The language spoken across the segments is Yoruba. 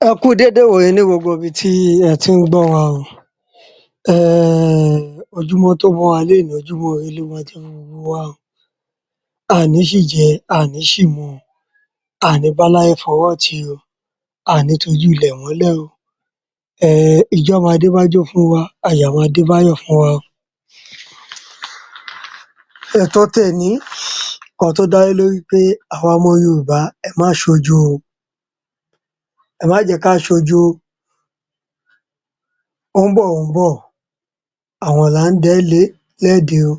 Ẹ kú dédé ìwòyí ní gbogbo ibi tí ẹ tí ń gbọ́ wa o. Ojúmọ́ tó mọ́ wa lénìí ojúmọ́ ire ló ma jẹ́ fún gbogbo wa o. A ní ṣìjẹ, a ní ṣìmu, a ní báláyé fọwọ́ tì o, a ní tojú ilẹ̀ mọ́lẹ̀ o. Ijó ma dé bájó fún wa, ayọ̀ ma dé báyọ̀ fún wa o. Ètò tèní ǹkan tó dá lé lórí pé àwa ọmọ Yorùbá ẹ má ṣojo o. Ẹ má jẹ́ ká ṣojo. Ó ń bọ̀ ó ń bọ̀, àwọ̀n là ń dẹ lẹ́dẹ o.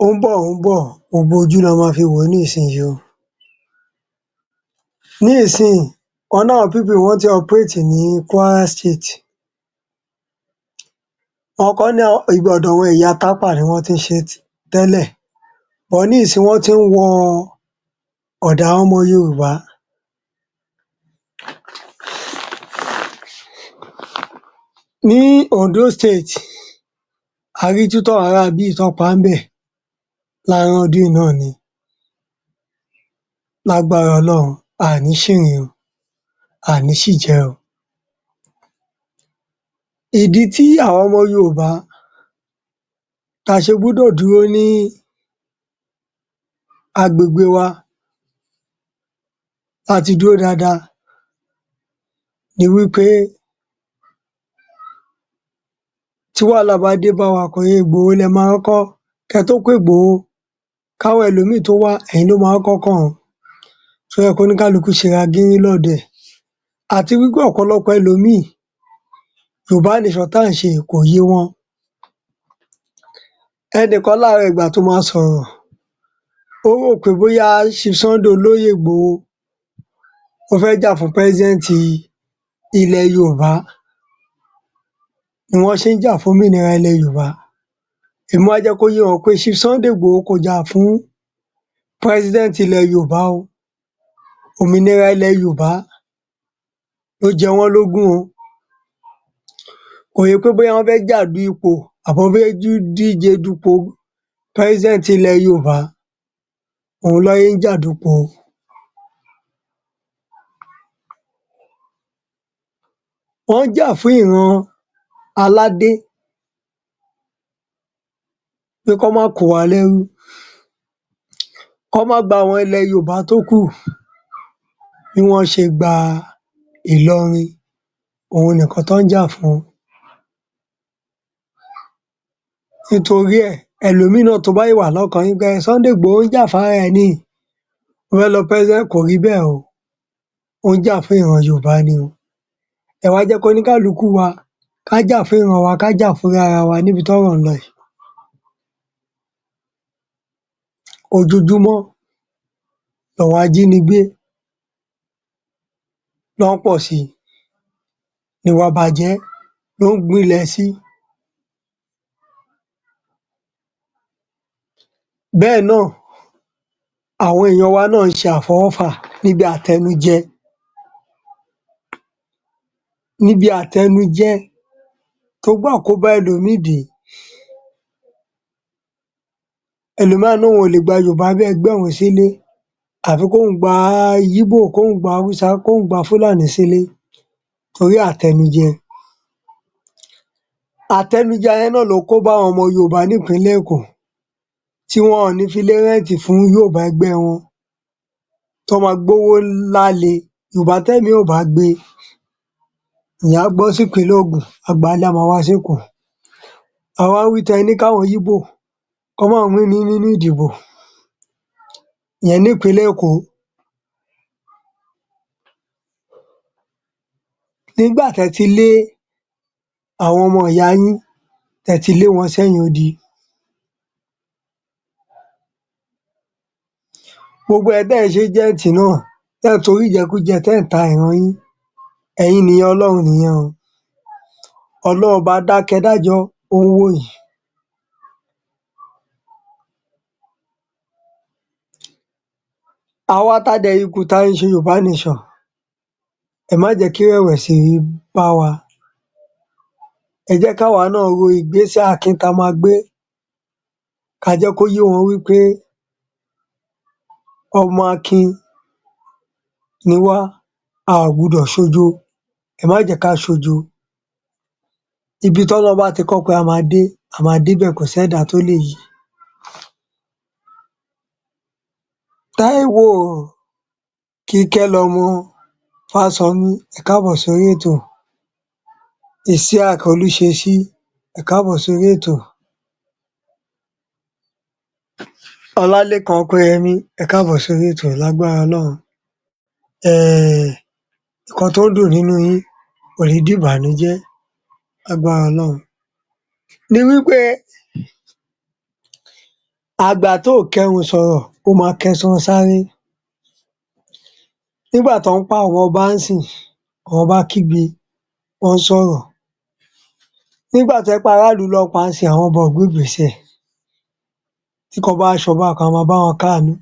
Ó ń bọ̀ ó ń bọ̀, gbogbo ojú la ma fi wò ó nísìyí o. Ní ìsinyìí, wọ́n ní àwọn people yìí wọ́n tí operate ní Kwara State. Wọ́n kọ́ ní ibi ọ̀dọ̀ àwọn ẹ̀yà Tápà ni wọ́n tí ń ṣe tẹ́lẹ̀. But ní ìsinyìí wọ́n tí ń wọ ọ̀dọ̀ àwọn ọmọ Yorùbá. Ní Ondo State, a rí itú táwọn ará ibí yìí tán pa ńbẹ̀ láàrin ọdún yìí náà ni. Lágbára Ọlọ́run, a ní ṣìrìn o, a ní ṣìjẹ o. Ìdí tí àwa ọmọ Yorùbá ta ṣe gbúdọ̀ dúró ní agbègbè wa láti dúró dada ni wí pé tí wàhálà bá dé bá wa, kò ń ṣe Ìgbòho lẹ ma kọ́kọ́, kẹ́ tó pé Ìgbòho, káwọn ẹlòmíì tó wá, ẹ̀yin ló ma kọ́kọ́ kàn o. Tó yẹ kóníkálukú ṣe ra gírí lọ́dọ̀ ẹ̀. Àti wí pé ọ̀pọ̀lọpọ̀ ẹlòmíì, Yorùbá nation tá ǹ ṣe yìí kò yé wọn. Ẹnìkan láàárọ̀ yìí ìgbà tó ma sọ̀rọ̀, ó rò pé bóyá Chief Sunday Olóyè Ìgbòho ó fẹ́ jà fún president ilẹ̀ Yorùbá ni wọ́n ṣe ń jà fún òmìnira ilẹ̀ Yorùbá. Èmi wá jẹ́ kó yé wọn pé Chief Sunday Ìgbòho kò jà fún president ilẹ̀ Yorùbá o. Òmìnira ilẹ̀ Yorùbá ló jẹ wọ́n lógún o. Kò ń ṣe pé bóyá wọ́n fẹ́ jà du ipò àbí wọ́n fẹ́ díje dupò president ilẹ̀ Yorùbá òhun ná ṣe ń jà dupò o. Wọ́n ń jà fún ìran aládé pé kán má kó wa lẹ́rú, kán má gba àwọn ilẹ̀ Yorùbá tó kù bí wọ́n ṣe gba Ìlọrin, òhun ni ǹkan tán ń jà fún. Nítorí ẹ̀, ẹlòmíì náà tó bá ṣì wà lọ́kàn yín pé Sunday Ìgbòho ń jà fúnra ẹ̀ ni, ó fẹ́ lọ president, kò rí bẹ́ẹ̀ o. Ó ń jà fún ìran Yorùbá ni o. Ẹ wá jẹ́ kóníkálukú wa ká jà fún ìran wa, ká jà fún orí ara wa níbi tọ́rọ̀ ń lọ yìí. Ojoojúmọ́ lọ̀rọ̀ ajínigbé ló ń pọ̀ si, ìwà ìbàjẹ́ ló ń gbilẹ̀ si. Bẹ́ẹ̀ náà, àwọn èyàn wa náà ń ṣe àfọwọ́fà níbi àtẹnujẹ, níbi àtẹnujẹ tó gbé àkóbá ẹlòmíì dé. Ẹlòmíì á ní òun ò lè gba Yorùbá bí ẹgbẹ́ òun sílé àfi kóun gba Íbò, kóun gba Haúsá, kóun gba Fúlàní sílé torí àtẹnujẹ. Àtẹnujẹ yẹn náà ló kóbá àwọn ọmọ Yorùbá ní ìpínlẹ̀ Èkó tí wọn ò ní filé rent fún Yorùbá ẹgbẹ́ wọn, tán ma gbówó ńlá le. Yorùbá tẹ́mìí ẹ̀ ò bá gbe, ìyẹn á gbọ́ sí ìpínlẹ̀ Ògùn, á gbalé á ma wá sékòó. A wá wí tán ẹ ní káwọn Íbò kán má win nínú ìdìbò, ìyẹn ní ìpínlẹ̀ Èkó. Nígbà tẹ́ ti lé àwọn ọmọ ìyá yín, tẹ́ ti lé wọn sẹ́yìn odi. Gbogbo ẹ̀yin tẹ́ ǹ ṣe agent náà, tẹ́ ǹ torí ìjẹkújẹ tẹ́ ǹ ta ìran yín, ẹ̀yin nìyẹn, Ọlọ́run nìyẹn o. Ọlọ́run ọba dákẹ́ dájọ́ ó ń wò yín. Àwa tá dẹ̀ ṣì kù tá ń ṣe Yorùbá nation, ẹ má jẹ́ kí ìrẹ̀wẹ̀sì bá wa. Ẹ jẹ́ káwa náà ro ìgbésẹ̀ akin tá ma gbé, ká jẹ́ kó yé wọn wí pé ọmọ akin ni wá. A ò gbudọ̀ ṣojo, ẹ má jẹ́ ká ṣojo. Ibi t'Ọlọ́run bá ti kọ́ pé a ma dé, a ma débẹ̀, kò sẹ́dàá tó lè yí. Táíwò Kíkẹ́lọmọ Fásọmí, ẹ káàbọ̀ sórí ètò. Isiaq Olúṣesí, ẹ káàbọ̀ sórí ètò. Ọlálékan Ọpẹ́yẹmí, ẹ káàbọ̀ sórí ètò lágbára Ọlọ́run. Nǹkan tó ń dùn nínú yín kò ní dìbànújẹ́ lágbára Ọlọ́run. Ni wí pé àgbà tí ò kẹhùn sọ̀rọ̀ ó ma kẹsan sáré. Nígbà t'ọ́n ń pa àwọn ọba ńsìnyí, àwọn ọba kígbe, wọ́n sọ̀rọ̀. Nígbà tó jẹ́ pé ará ìlú l'ọ́n pa ńsìnyí, àwọn ọba ò gbégbèsẹ̀. Tí kan bá ṣ'ọba kan, a ma báwọn káànú.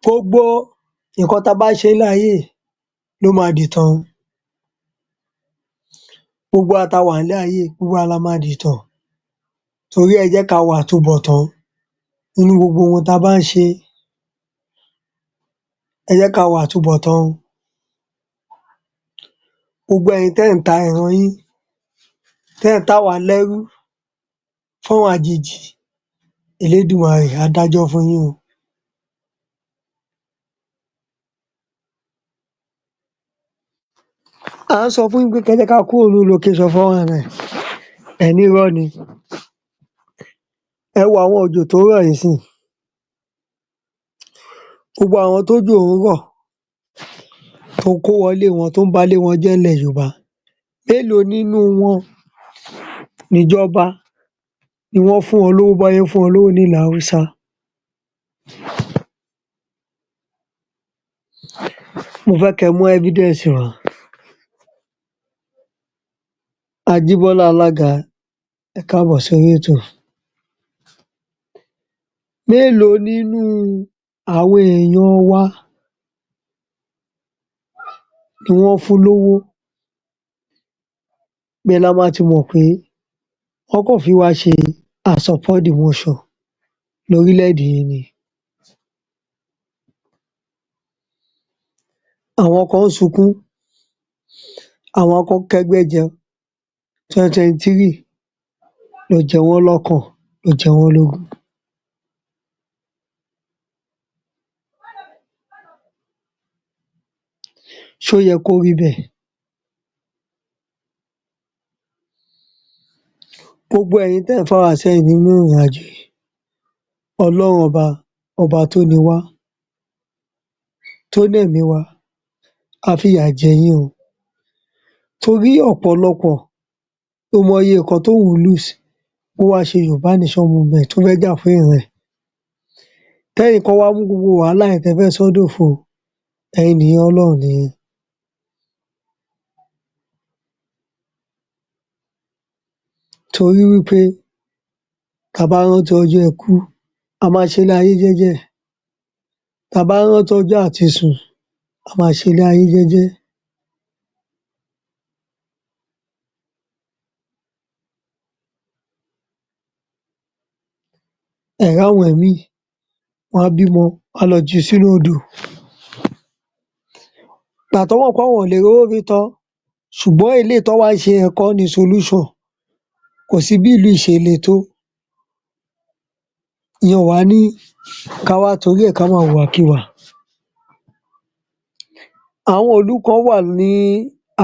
Gbogbo nǹkan ta bá ṣe nílé ayé yìí ló ma dìtàn o. Gbogbo àwa ta wà nílé ayé yìí, gbogbo wa la ma dìtàn. Torí ẹ̀, ẹ jẹ́ ká wo àtubọ̀tán nínú gbogbo ohun ta bá ń ṣe. Ẹ jẹ́ ká wo àtubọ̀tán o. Gbogbo ẹ̀yin tẹ́ ǹ ta ìran yín, tẹ́ ǹ tà wá lẹ́rú fáwọn àjèjì, Elédùmarè á dájọ́ fún yín o. À ń sọ fún yín pé kẹ́ jẹ́ ká kúrò ní location 419, ẹ ní irọ́ ni. Ẹ wo àwọn òjò tó rọ̀ yìí ńsìnyí. Gbogbo àwọn t'ójò ń rọ̀ tó kó wọlé wọn, tó ń balé wọn jẹ́ ńlẹ̀ Yorùbá, mélòó nínú wọn n'ìjọba ni wọ́n fún wọn lówó b'ọ́n ṣe ń fún wọn lówó nílẹ̀ Haúsá? Mo fẹ́ kẹ́ mú evidence wá. Ajíbọ́lá Alága, ẹ káàbọ̀ sórí ètò. Mélòó nínú àwọn èyàn wa ni wọ́n fún lówó? Ibẹ̀ la ma ti mọ̀ pé wọ́n kàn fi wá ṣe I support the motion lórílẹ̀-èdè yìí ni. Àwọn kan ń sunkún, àwọn kan ń kẹ́gbẹ́ jẹ, 2023 ló jẹ wọ́n lọ́kàn, ló jẹ wọ́n lógún. Ṣó yẹ kó rí bẹ́ẹ̀? Gbogbo ẹ̀yin tẹ́ ǹ fà wá sẹ́yìn nínú ìrìnàjò yìí, Ọlọ́run ọba, ọba tó ni wá, tó lẹ̀mí wa, á fìyà jẹ yín o. Torí ọ̀pọ̀lọpọ̀ ló mọye nǹkan t'óun lose kó wá ṣe Yorùbá Nation movement tó fẹ́ jà fún ìran ẹ̀. T'ẹ́yìn kan wá mú gbogbo wàhálà yẹn tẹ́ fẹ́ sọ́ dòfo, ẹ̀yin nìyẹn, Ọlọ́run nìyẹn. Torí wí pé ta bá rántí ọjọ́ ikú, a ma ṣelé ayé jẹ́jẹ́. Ta bá rántí ọjọ́ àtisùn, a ma ṣelé ayé jẹ́jẹ́. Ẹ r'áwọn ìmíì, wọ́n á bímọ, wọ́n á lọ jù ú sínú odò. Ìgbà t'ọ́n mọ̀ p'áwọn ò lè rówó fi tọ́ ọ, ṣùgbọ́n eléyìí t'ọ́n wá ń ṣe yẹn kọ́ ni solution. Kò sí bí ìlú yìí ṣe le tó, ìyẹn ò wá ní ká wá torí ẹ̀ ká má hùwàkiwà. Àwọn ìlú kan wà ní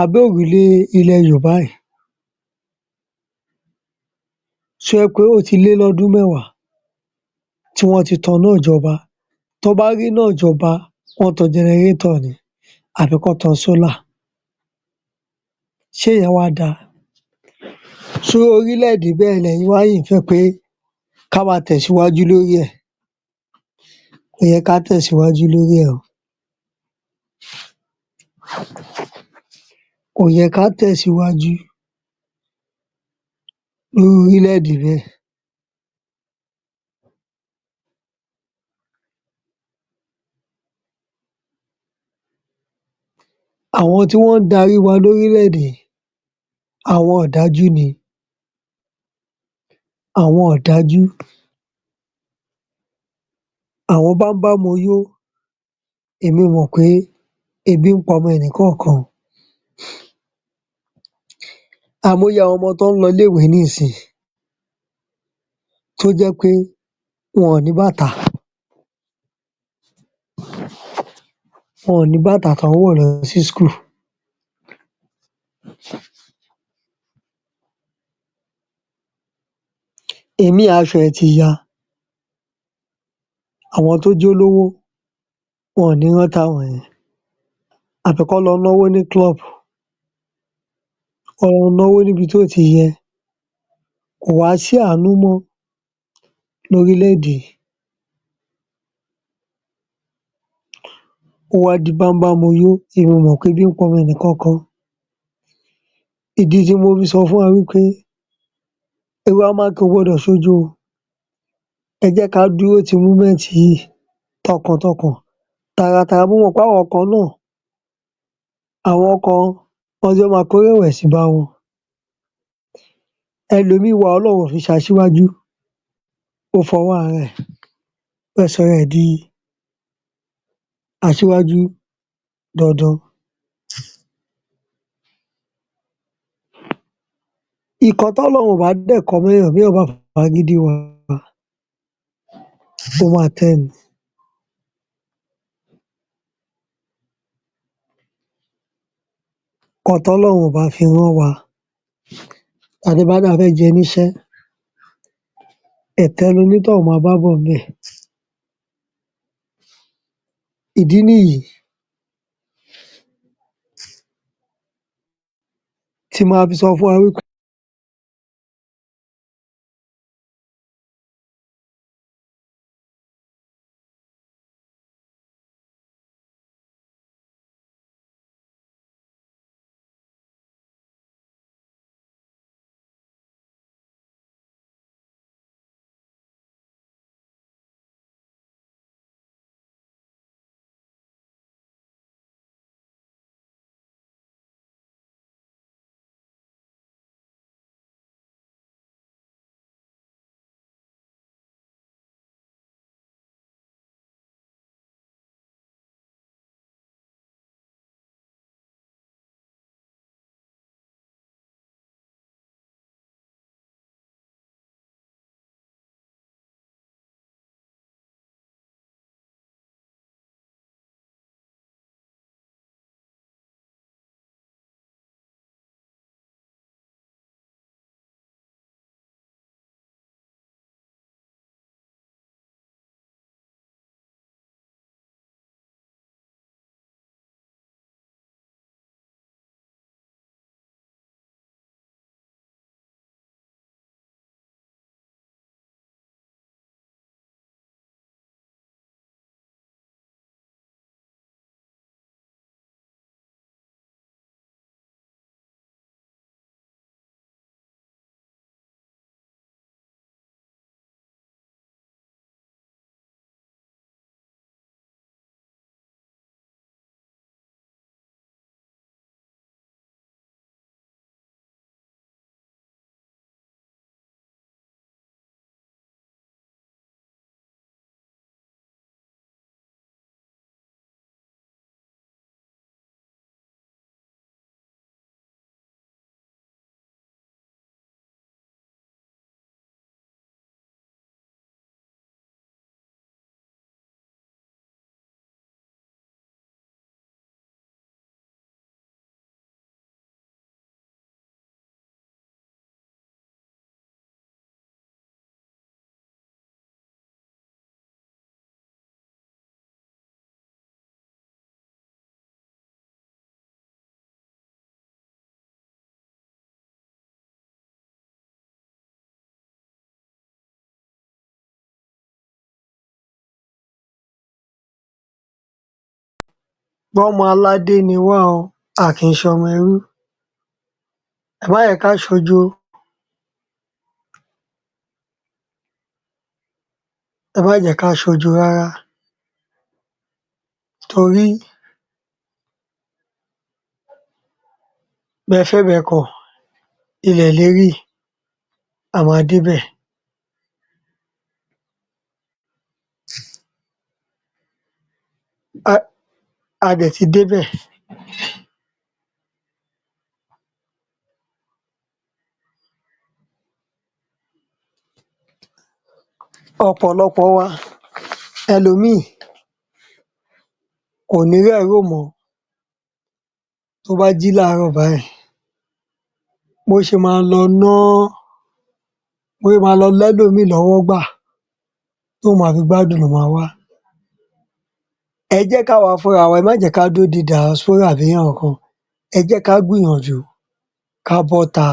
abẹ́ òrùlé ilẹ̀ Yorùbá yìí tó jẹ́ pé ó ti lé lọ́dún mẹ́wàá tí wọ́n ti taná ìjọba. T'ọ́n bá ríná ìjọba, wọ́n tan generator ni àbí k'ọ́n tan solar. Ṣé ìyẹn wá da? Ṣé orílẹ̀-èdè bẹ́ẹ̀ lẹ̀yin wá fẹ́ pé ká ma tẹ̀síwájú lórí ẹ̀? Kò yẹ ká tẹ̀síwájú lórí ẹ̀ o. Kò yẹ ká tẹ̀síwájú nírú orílẹ̀-èdè bẹ́ẹ̀. Àwọn tí wọ́n ń darí wa lórílẹ̀-èdè, àwọn ọ̀dájú ni. Àwọn ọ̀dájú, àwọn báḿbámmoyó, èmi ò mọ̀ pé ebi ń pọmọ ẹnìkọ́ọ̀kan. Àìmọye àwọn ọmọ t'ọ́ ń lọ ilé-ìwé nísìín tó jẹ́ pé wọn ọ̀ ní bàtà, wọn ọ̀ ní bàtà t'ọ́ ń wọ̀ lọ sí ‘school. Ìmíì aṣọ ẹ̀ ti ya. Àwọn tó jólówó wọn ò ní rántí àwọn yẹn àfi k'ọ́ lọ náwó ní ‘club’, k'ọ́ lọ náwó n'íbi tí ò ti yẹ. Kò wá sí àánú mọ́ l'órílẹ̀-èdè. Ó wá di báḿbámmoyó, èmi ò mọ̀ pé ebí ń pọmọ ẹnìkọ̀ọ̀kan. Ìdí tí mo fi sọ fún wa wí pé ewé a má ké o gbọ́dọ̀ s'ojo. Ẹ jẹ́ ká dúró ti ‘movement’ yìí tọkàntọkàn, taratara. Mo mọ̀ p'áwọn kan náà, àwọn kan wọ́n ti fẹ́ ma kó ìrẹ̀wẹ̀sì bá wọn. Ẹlòmíì wà Ọlọ́run ò fi ṣ'aṣíwájú, ó f'ọwọ́ ara ẹ̀ ó fẹ́ sọra ẹ̀ di aṣíwájú dandan. Ìkan t'Ọlọ́run ò bá dẹ̀ kọ mọ́yàn béyàn bá f'agídí wá ó máa tẹ́ ni. Ǹkan t'Ọlọ́run ò bá fi rán wa ta bá ní a fẹ́ jẹ́ níṣẹ́, ẹ̀tẹ́ l'onítọ̀hún ma bá bọ̀ ńbẹ̀. Ìdí nìyí tí ma fi sọ fún wa wí p'ọ́mọ aládé ni wá o, a kì ń ṣọmọ ẹrú. Ẹ má jẹ́ ká ṣojo. Ẹ má jẹ́ ká ṣojo rárá torí bẹ fẹ́ bẹ kọ̀, ilẹ̀ ìlérí, a ma débẹ̀. A dẹ̀ ti débẹ̀. Ọ̀pọ̀lọpọ̀ wa, ẹlòmíì kò ní rẹ̀ rò mọ́ tó bá jí láàárọ̀ báyìí bó ṣe ma lọ ná, bó ṣe ma lọ lẹ́lòmíì lọ́wọ́ gbà tóun ma fi gbádùn ló ma wá. Ẹ jẹ́ káwa fúnra wa, ẹ má jẹ́ ká dúró de diaspora àbí èyàn kankan, ẹ jẹ́ ká gbìyànjú ká bọ́ta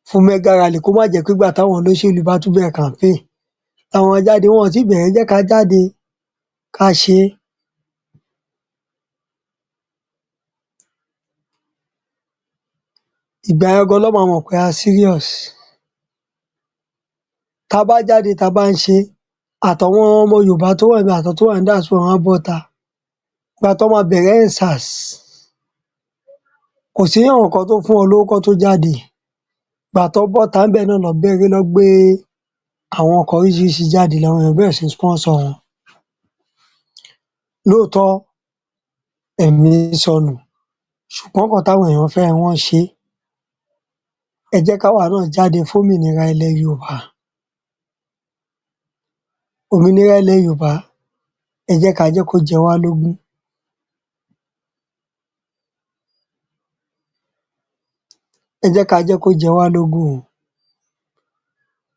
fún mega rally kó má jẹ́ pé ìgbà táwọn olóṣèlú bá tún bẹ̀rẹ̀ campaign la má jáde, wọn ò tíì bẹ̀rẹ̀, ẹ jẹ́ ká jáde ká ṣe é. Ìgbà yẹn gan ná ma mọ̀ pé a serious. Ta bá jáde ta bá ń ṣe é, àtàwọn ọmọ Yorùbá tó wà ńbẹ̀ àtàwọn tó wà ní diaspora wọ́n á bọ́ta. Ìgbà tán ma bẹ̀rẹ̀ EndSARS, kò séyàn kankan tó fún wọn lówó kán tó jáde. Ìgbà tán bọ́ta ńbẹ̀ náà ná gbé àwọn nǹkan oríṣiríṣi jáde làwọn èyàn bẹ̀rẹ̀ sí ní sponsor wọn. Lóòótọ́ ẹ̀mí sọnù ṣùgbọ́n nǹkan táwọn èyàn fẹ́ wọ́n ṣe é. Ẹ jẹ́ káwa náà jáde fómìnira ilẹ̀ Yorùbá. Òmìnira ilẹ̀ Yorùbá, ẹ jẹ́ ká jẹ́ kó jẹ wá lógún. Ẹ jẹ́ ká jẹ́ kó jẹ wá lógún o.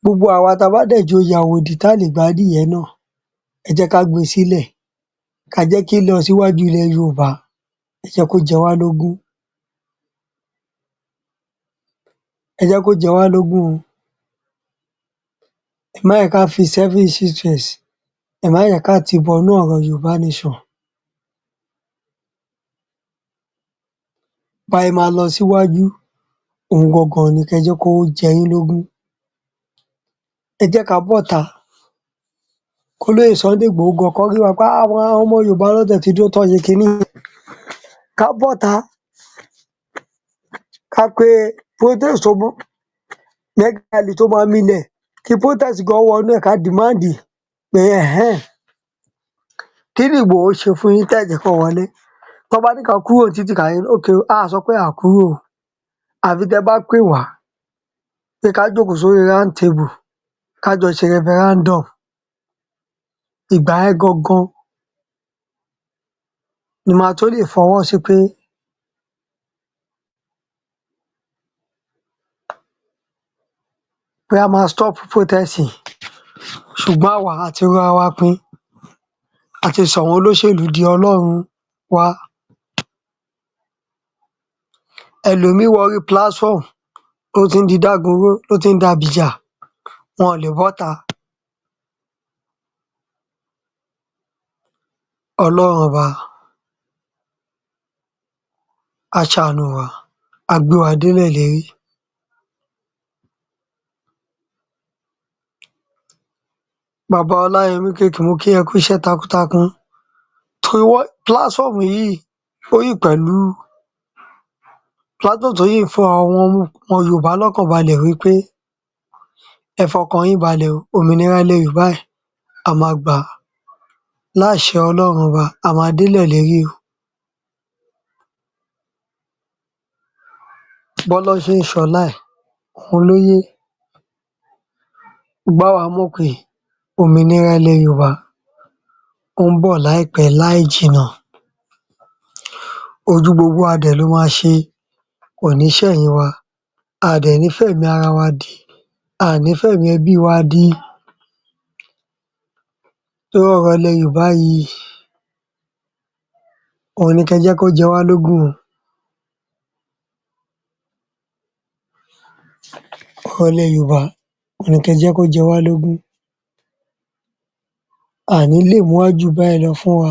Gbogbo àwa tá a bá dẹ̀ joyè àwòdì tá à lè gbádìyẹ náà, ẹ jẹ́ ká gbé e sílẹ̀ ká jẹ́ kí ìlọsíwájú ilẹ̀ Yorùbá, ẹ jẹ́ kó jẹ wá lógún. Ẹ jẹ́ kó jẹ wá lógún o. Ẹ má jẹ́ ká fi selfish interest, ẹ má jẹ́ ká tì í bọnú ọ̀rọ̀ Yorùbá nation. Bá ṣe ma lọ síwájú òhun gangan ni kẹ́ ẹ jẹ́ kó jẹ yín lógún. Ẹ jẹ́ ká bọ́ta kólóyè Sunday Ìgbòho gan kán rí wa pé àwọn ọmọ Yorùbá ná tiẹ̀ ti dúró tán ṣe kiní. Ká bọ́ta ká pe protest tó mega rally tó ma milẹ̀ kí protest gan wọnú ẹ̀ ká demand pé ẹhẹ́n kí ni Ìgbòho ṣe fún yín tẹ́ ẹ̀ jẹ́ kán wọlé? Tán bá ní ká kúrò ní títì ká okay o, a à sọ pé à kúrò o àfi tẹ́ bá pè wá pé ká jókòó sórí round table ká jọ ṣe referendum. Ìgbà yẹn gangan ni ma tó lè fọwọ́ sí pé a ma stop protest yìí. Ṣùgbọ́n àwa a ti rora wa pin, a ti sọ àwọn olóṣèlú di ọlọ́run wa. Ẹlòmíì wá orí platform ó ti ń di dágunró, ó ti ń dabìjà, wọn ò lè bọ́ta. Ọlọ́run ọba á ṣàánú wa, á gbé wa délẹ̀ ìlérí. Bàbá Ọláyọmí Kóìkí, mo kí ẹ kú iṣẹ́ takuntakun. Torí platform yìí ó yìí pẹ̀lú platform tó yìí fún àwọn ọmọ Yorùbá lọ́kàn balẹ̀ wí pé ẹ fọkàn yín balẹ̀ o, òmìnira ilẹ̀ Yorùbá yìí a ma gbà á láṣẹ Ọlọ́run ọba, a ma délẹ̀ ìlérí o. Bọ́lọ́run ṣe ń ṣọlá ẹ̀ òun ló yé. Ṣùgbọ́n àwa mọ̀ pé òmìnira ilẹ̀ Yorùbá ó ń bọ̀ láìpẹ́ láì jìnnà. Ojú gbogbo wa dẹ̀ ló ma ṣe, kò ní ṣẹ̀yìn wa, a à dẹ̀ ní fẹ̀mí ara wa dí, a à ní fẹ̀mí ẹbí wa dí. Lórí ọ̀rọ̀ ilẹ̀ Yorùbá yìí, òhun ni kẹ́ ẹ jẹ́ kó jẹ wá lógún o. Ọ̀rọ̀ ilẹ̀ Yorùbá òhun ni kẹ́ ẹ jẹ́ kó jẹ wá lógún. A à ní lè mú wá jù báyìí lọ fún wa.